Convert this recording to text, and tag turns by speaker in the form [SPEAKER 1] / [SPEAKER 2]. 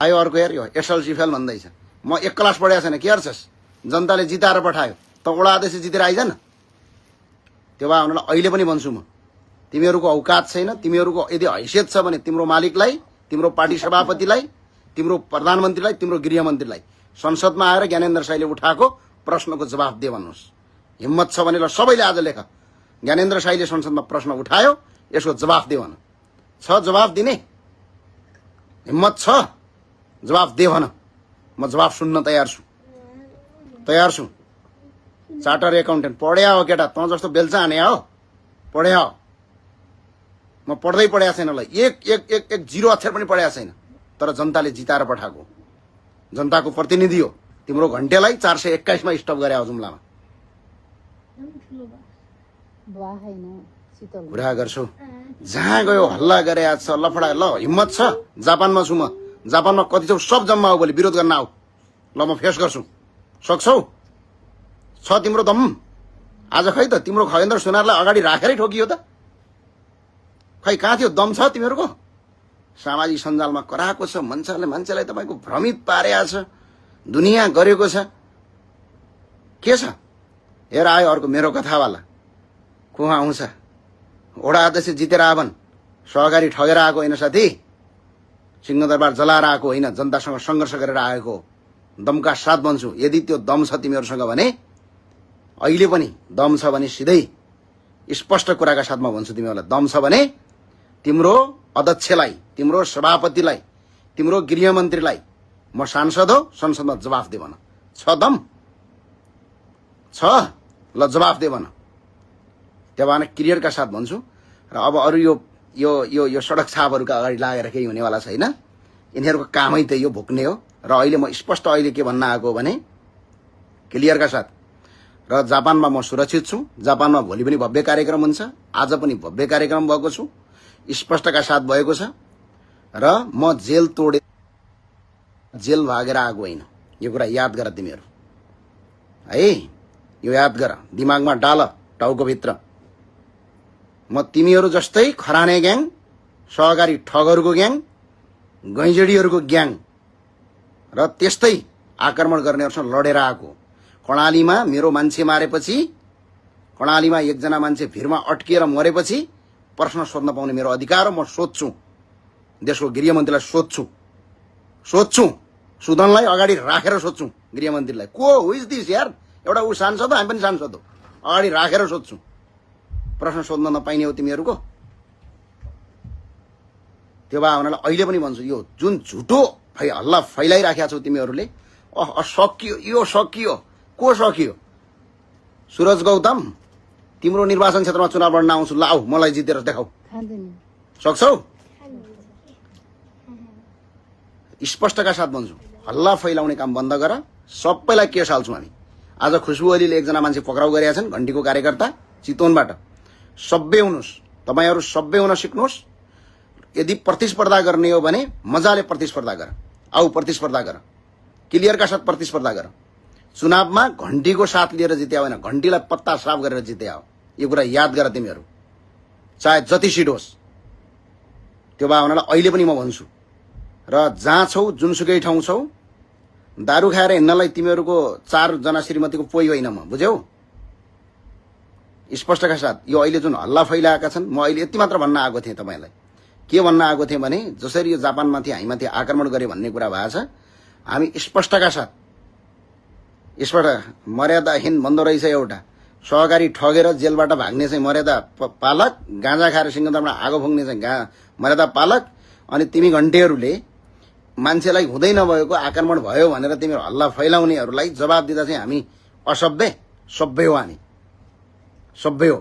[SPEAKER 1] आयो अर्को हेर यो एसएलसी फेल भन्दैछ। म एक क्लास पढेको छैन के गर्छस्? जनताले जिताएर पठायो त वडा अध्यक्ष जितेर आइज न। त्यो भए हुनलाई अहिले पनि भन्छु म, तिमीहरूको औकात छैन। तिमीहरूको यदि हैसियत छ भने तिम्रो मालिकलाई, तिम्रो पार्टी सभापतिलाई, तिम्रो प्रधानमन्त्रीलाई, तिम्रो गृहमन्त्रीलाई संसदमा आएर ज्ञानेन्द्र साईले उठाएको प्रश्नको जवाफ दे भन्नुहोस्। हिम्मत छ भने ल सबैले आज लेख, ज्ञानेन्द्र साईले संसदमा प्रश्न उठायो, यसको जवाफ दे भन। छ जवाफ दिने हिम्मत छ? जवाफ दे भन। म जवाफ सुन्न तयार छु। चार्टर एकाउन्टेन्ट पढ्या हो केटा, तँ जस्तो बेल्चा हाने हो, पढ्या हो। म पढ्दै पढेको छैन ल, एक जिरो अक्षर पनि पढेको छैन। तर जनताले जिताएर पठाएको, जनताको प्रतिनिधि हो। तिम्रो घन्टेलाई 421 मा स्टप गरे हो जुम्लामा। कुरा गर्छु जहाँ गयो हल्ला गरे छ, लफडा। ल हिम्मत छ? जापानमा छु म, जापानमा कति छौ सब जम्मा हो, भोलि विरोध गर्न आऊ। ल म फेस गर्छु। सक्छौ? छ तिम्रो दम? आज खै त तिम्रो खगेन्द्र सुनारलाई अगाडि राखेरै ठोकियो त। खै कहाँ थियो दम? छ तिमीहरूको? सामाजिक सञ्जालमा कराएको छ, मान्छेलाई तपाईँको भ्रमित पारेको छ, दुनियाँ गरेको छ। के छ? हेर आयो अर्को मेरो कथावाला। को आउँछ? वडा अध्यक्ष जितेर आवन, सहकारी ठगेर आएको होइन साथी, सिंहदरबार जलाएर आएको होइन, जनतासँग सङ्घर्ष गरेर आएको। दमका साथ भन्छु, यदि त्यो दम छ तिमीहरूसँग भने, अहिले पनि दम छ भने सिधै स्पष्ट कुराका साथमा भन्छु तिमीहरूलाई, दम छ भने तिम्रो अध्यक्षलाई, तिम्रो सभापतिलाई, तिम्रो गृहमन्त्रीलाई म सांसद हो, संसदमा जवाफ दे भन। छ दम? छ? ल जवाफ दे भन। त्यो भएन क्लियरका साथ भन्छु। र अब अरू यो सडक छापहरूका अगाडि लागेर केही हुनेवाला छैन। यिनीहरूको कामै त यो भोग्ने हो। र अहिले म स्पष्ट अहिले के भन्न आएको भने क्लियरका साथ, र जापानमा म सुरक्षित छु। जापानमा भोलि पनि भव्य कार्यक्रम हुन्छ, आज पनि भव्य कार्यक्रम भएको छु, स्पष्टका साथ भएको छ। र म जेल तोडे जेल भागेर आएको होइन, यो कुरा याद गर तिमीहरू है। यो याद गर, दिमागमा डाल, टाउकोभित्र। म तिमीहरू जस्तै खराने ग्याङ, सहकारी ठगहरूको ग्याङ, गैँजडीहरूको ग्याङ र त्यस्तै आक्रमण गर्नेहरूसँग लडेर आएको। कर्णालीमा मेरो मान्छे मारेपछि, कर्णालीमा एकजना मान्छे भिरमा अड्किएर मरेपछि प्रश्न सोध्न पाउने मेरो अधिकार हो। म सोध्छु, देशको गृहमन्त्रीलाई सोध्छु, सुदनलाई अगाडि राखेर सोध्छु, गृहमन्त्रीलाई को हु इज दिस यार। एउटा ऊ सांसद हो, हामी पनि सांसद हो, अगाडि राखेर सोध्छु। प्रश्न सोध्न नपाइने हो तिमीहरूको। त्यो भए हुनाले अहिले पनि भन्छु, यो जुन झुटो हल्ला फैलाइराखेका छौ तिमीहरूले, सकियो, यो सकियो, को सकियो? सुरज गौतम, तिम्रो निर्वाचन क्षेत्रमा चुनाव लड्न आउँछु, ल आऊ, मलाई जितेर देखाऊ। सक्छौ? स्पष्टका साथ भन्छु, हल्ला फैलाउने काम बन्द गर। सबैलाई केस हाल्छौँ हामी। आज खुशबु ओलीले एकजना मान्छे पक्राउ गरेका छन्, घण्टीको कार्यकर्ता, चितवनबाट। सभ्य हुनुहोस्, तपाईँहरू सभ्य हुन सिक्नुहोस्। यदि प्रतिस्पर्धा गर्ने हो भने मजाले प्रतिस्पर्धा गर, आऊ प्रतिस्पर्धा गर, क्लियरका साथ प्रतिस्पर्धा गर। चुनावमा घण्टीको साथ लिएर जित्या होइन, घण्टीलाई पत्ता साफ गरेर जित्या हो। यो कुरा याद गर तिमीहरू, चाहे जति सिट होस्। त्यो भए हुनाले अहिले पनि म भन्छु, र जहाँ छौ, जुनसुकै ठाउँ छौ, दारू खाएर हिँड्नलाई तिमीहरूको 4 जना श्रीमतीको पोइ होइन म, बुझ्यौ? स्पष्टका साथ यो अहिले जुन हल्ला फैलाएका छन्, म अहिले यति मात्र भन्न आएको थिएँ तपाईँलाई। के भन्न आएको थिएँ भने, जसरी यो जापानमाथि हामीमाथि आक्रमण गरे भन्ने कुरा भएको छ, हामी स्पष्टका साथ, स्पष्ट मर्यादाहीन भन्दो रहेछ। एउटा सहकारी ठगेर जेलबाट भाग्ने चाहिँ मर्यादा पालक, गाँजा खाएर सिंहदरबारमा आगो फुक्ने चाहिँ मर्यादा पालक, अनि तिमी घन्टेहरूले मान्छेलाई हुँदै नभएको आक्रमण भयो भनेर तिमीहरू हल्ला फैलाउनेहरूलाई जवाब दिँदा चाहिँ हामी असभ्य, सभ्य हो, हामी सभ्य हो।